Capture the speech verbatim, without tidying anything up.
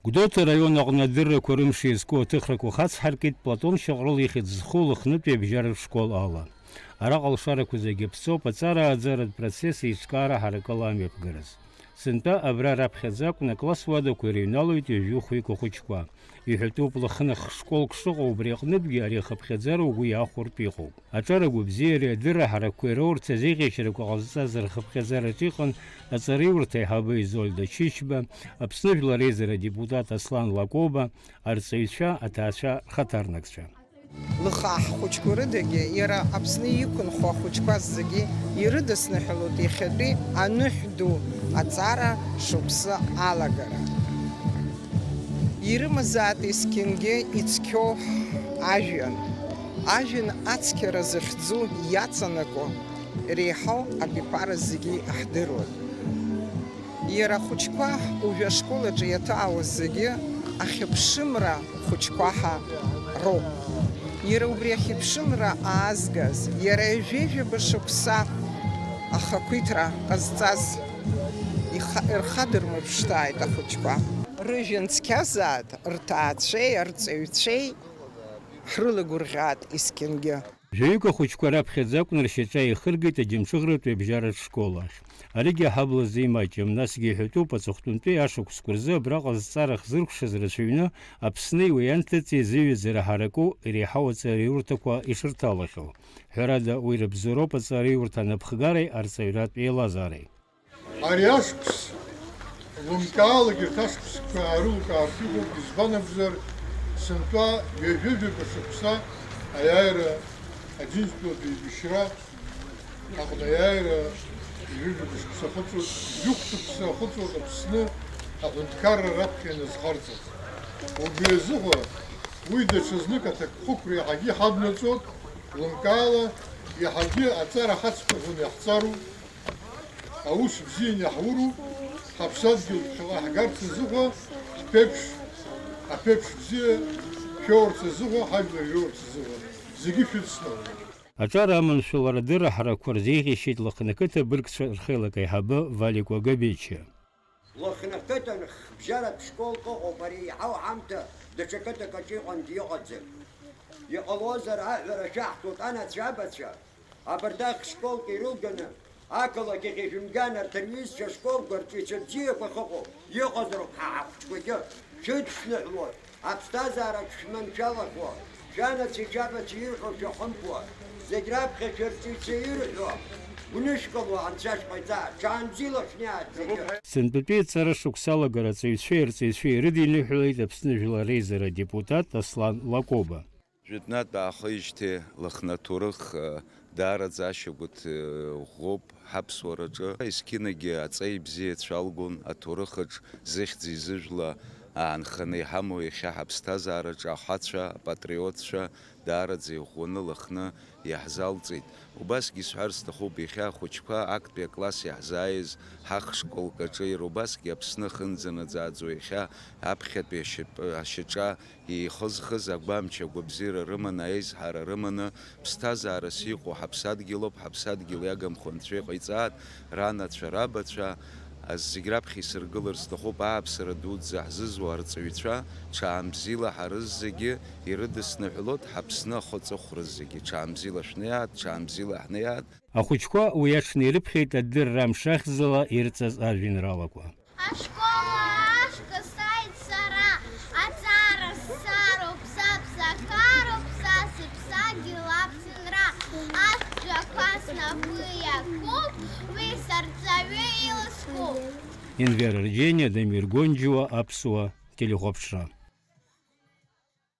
Гәдоуҭа араион аҟны адыррақәа рымш иазку аҭыхрақәа хацҳаркит Платон Шьаҟрыл ихьӡ зху Лыхнытәи абжьаратә школ ала. Араҟа алшарақәа зегьы ԥҵоуп, аҵара ааӡаратә процесс еиҿкаара ҳаракыла амҩаԥгараз. Сынтәа абра раԥхьаӡа акәны акласс уадақәа ирыҩналоит ҩажәи хәҩык ахәыҷқәа. Иҳәатәуп Лыхны хшколк шыҟоу, убри аҟнытәгьы ари ахыԥхьаӡара угәы иахәартә иҟоуп. Аҿар агәабзиареи адырра ҳаракқәеи роурц азеиӷьашьарақәа ҟазҵаз рхыԥхьаӡараҿы иҟан аҵараиурҭа аиҳабы Изольда Чычба, Аԥсны жәлар реизара адепутат Аслан Лакоба, арҵаҩцәа, аҭаацәа рхаҭарнакцәа. Лыхаа ҳхәыҷқәа рыдагьы, иара Аԥсны иқәынхо ахәыҷқәа зегьы ирыдысныҳәалоит иахьатәи аныҳә ду аҵара шықәсы алагара. Ирымазаат есқьынгьы ицқьоу ажәҩан. Ажәҩан ацқьара захьӡу иаҵанакуа реиҳау абиԥара зегьы иаҳдыруан. Иара ахәыҷқәа уажәы ашкол аҿы иаҭаауаз зегьы ахьыԥшымра хәыҷқәа ҳәа роуп. Иара убри ахьыԥшымра аазгаз, иара ҩажәеижәаба шықәса ахақәиҭра ҟазҵаз иха-, рхадырмырԥшааит ахәыҷқәа. Рыжәҩан цқьазаат, рҭаацәеи арҵаҩцәеи ҳрылагәырӷьаат есқьынгьы. Жәаҩык ахәыҷқәа раԥхьаӡа акәны ршьаҿа еихыргеит Аџьамҽыӷратәи абжьаратә школ ахь. Аригьы аҳабла азы имаҷым, насгьы иҳәатәуп аҵыхәтәантәи ашықәсқәа рзы абраҟа зҵаарахь зыркәшаз рацәаҩны Аԥсни уи анҭыҵи зыҩаӡара ҳараку иреиҳау аҵараиурҭақәа ишырҭалахьоу. Ҳәарада, уи рыбзоуроуп аҵараиурҭа анапхгареи арҵаҩратә еилазаареи. Ари ашықәс лымкаалак, егьырҭ ашықәсқәа аарылукаартә иҟоуп, избан акәзар, сынтәа ҩажәижәаба шықәса аиааира аџьынџьтәылатә еибашьра аҟны аиааира ҩажәижәаба шықәса ахыҵуеит, жәохә шықәса ахыҵуеит Аԥсны аҳәынҭқарра раԥхьа иназхарҵаз. Убри азыҳәа уи даҽазнык аҭакԥхықәра иаҳагьы иҳаднаҵоит, лымкаала иаҳагьы аҵара хацқәа ҳәа иаҳҵароуп. Аус бзианы иаҳуроуп, ҳаԥсадгьыл ԥхьаҟа ҳгарц азыҳәа, ҳԥеиԥш, аԥеиԥш бзиа шәоурц азыҳәа, ҳажәлар жәоурц азыҳәа, зегьы шәыцны. Аҿар аманшәалара адырра ҳаракқәа рзеиӷьеишьеит Лыхны ақыҭа абыргцәа рхеилак аиҳабы Валикәа Габечиа. Лыхны ақыҭан хбжьаратә школк ыҟоуп, ари еиҳау ҳамҭа даҽа қыҭак аҿы иҟангьы иҟаӡам. Иҟалозар, аҳәара шәаҳҭоит, анацәа, абацәа, абарҭ ахшколқәа ирылганы, ақалақь ахь ишәымган, арҭ рҩызцәа ашколқәа рҵаҩцәа бзиақәа ахьыҟоу, иҟазароуп ҳа ҳахәыҷқәагьы, шәыдшныҳәлоит, аԥсҭазаараҿ шәманшәалахо, шәанацәеи шәабацәеи ирҳәо шәахымԥуа, зегь раԥхьа шәарҵаҩцәа ирҳәо, гәнышкылуа анцәа шәҟаиҵа, ҽаанбзиала шәнеиааит зегьы. Сынтәатәи аҵара шықәса алагара аҵаҩцәеи арҵаҩцәеи ирыдиныҳәалеит Аԥсны Жәлар Реизара адепутат Аслан Лакоба. Жәытәнатә аахижьҭеи Лыхны аҭоурых, э, даараӡа ашьагәыҭ, э, ӷәӷәоуп ҳаԥсуараҿы. Есқьынагьы аҵеи бзиа ицәалгон аҭоурыхаҿ зыхьӡи зыжәла аанханы иҳамоу иахьа ҳаԥсҭазаараҿы ахацәа, апатриотцәа даараӡа иӷәӷәаны Лыхны иаҳзалҵит. Убасгьы исҳәар сҭахуп, иахьа ахәыҷқәа актәи акласс иаҳзааиз ҳахшколк аҿы иара убасгьы Аԥсны ахьынӡанаӡааӡо иахьа аԥхьатәи ашьапы, ашьаҿа еихызхыз агәамч, агәабзиара рыманы, аизҳара рыманы, ԥсҭазаарас иҟоу ҳаԥсадгьылоуп, ҳаԥсадгьыл иагымхо анцәа иҟаиҵааит, ранацәа, рабацәа, зегь раԥхьа исыргылар сҭахуп, ааԥсара дуӡӡа ҳзызуа арҵаҩцәа, ҽаанбзиала ҳарыз зегьы ирыдысныҳәалоит, ҳаԥсны ахы аҵыхәрыз зегьы, ҽаанбзиала шәнеиааит, ҽаанбзиала ҳнеиааит. Ахәыҷқәа уи аҽны ирыԥхьеит адырра амш ахьӡала ирҵаз ажәеинраалақәа. Ашкол ашҟа сааит сара, аҵара сцароуп, са ԥсахароуп, са сыԥсадгьыл аԥсынра, ахьӡқәа снапы иакуп, уи сарҵаҩы илыскуп. Енвер Арџьениа, Дамир Гонџьуа, Аԥсуа телехәаԥшра.